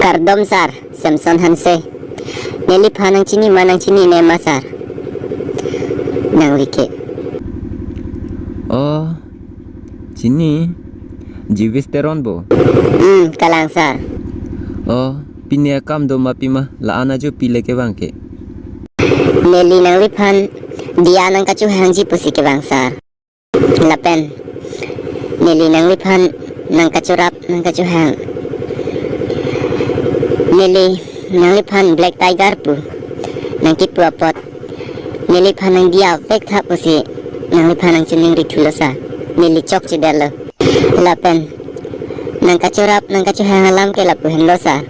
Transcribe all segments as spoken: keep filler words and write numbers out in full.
Kardom sir, Samson Hanse. Neliphan nangchini ma nangchinine ma sir? Nangli ke. Oh, chini, Jewish Teron bo. Hmm, kalang sir. Oh, pine akam do ma pima, la-an ajo pile kevang ke? Neli nangliphan diya nangkachohangji pusi kevang sir. Lapen neli nangliphan nangkachorap nangkachohang. Neli nangliphan Black Tiger pu nangkipu apot, neliphan nangdiya vek tha pusi nangliphan nangchiningri thulo sir. Neli chokchedetlo. Lapen nangkachorap nangkachohang alam ke lapu henlo sir.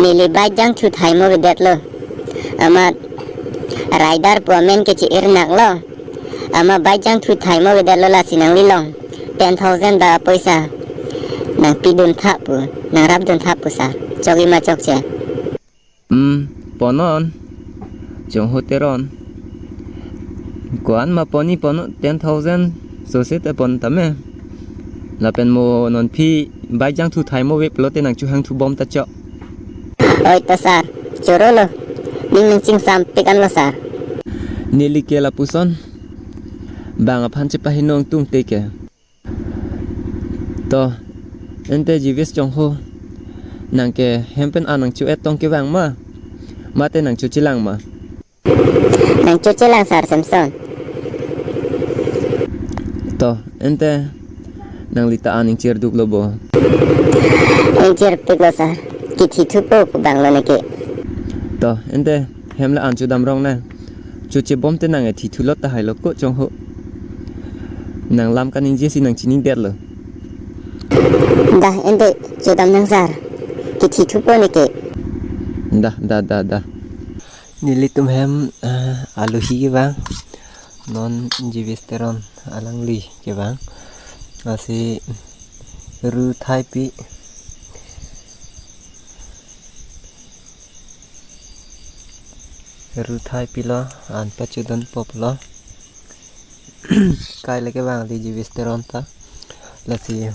Neli bike jangthu thaimo vedetlo. Amat rider pu amen ke chi-irnaklo. Amat bike jangthu thaimo vedetlo, lasi nanglilong ten thousand ba apoisa nangpidun tha pu, nangrapdun tha pu sir. Chokji ma chokche? Hmm, ponon, Chongho Teron. Ko-an ma pon-i ponon, ten thousand sose ta pon tame. Lapen mo non aphi bike jangthu thaimo ve pulote nangchohangthu bom ta chok. Oi to sir, chorolo. Ning nangchingsampik anlo sir. Neli ke lapuson bang aphan chepahinong tungte ke. To, ente Jewish Chongho, nang ke hem pen an nangcho-et tong kevang ma? Mate nangchochelang ma? Nangchochelang sir Samson. To, ente nangli ta an ingchirduklo bo? Ingchirpiklo sir. Kithi thupo pu banglo neke. To, ente hem la an chodam rong nang. Choche bom te nang e thi thulot tahai lo ko Chongho. Nang lam kaningje si nangchinidetlo. Dah, ente chodam nang sir. Kithi thupo neke. Dah, dah, dah, dah. Nelitum hem, eh, alohi kevang. Non Jewish Teron alangli kevang. Lasi ru thaipi. Ru thaipilo, an pachodon poplo. Kaile kevang di Jewish Teron ta. Lasi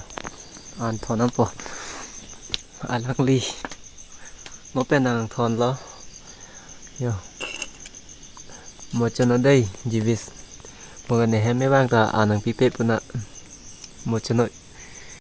an thon ampo. Alangli. Mo pen nangthonlo. Yo. Mo chono dei, Jewish. Mo kane hem kevang ta an nangpipe puna. Mo chono.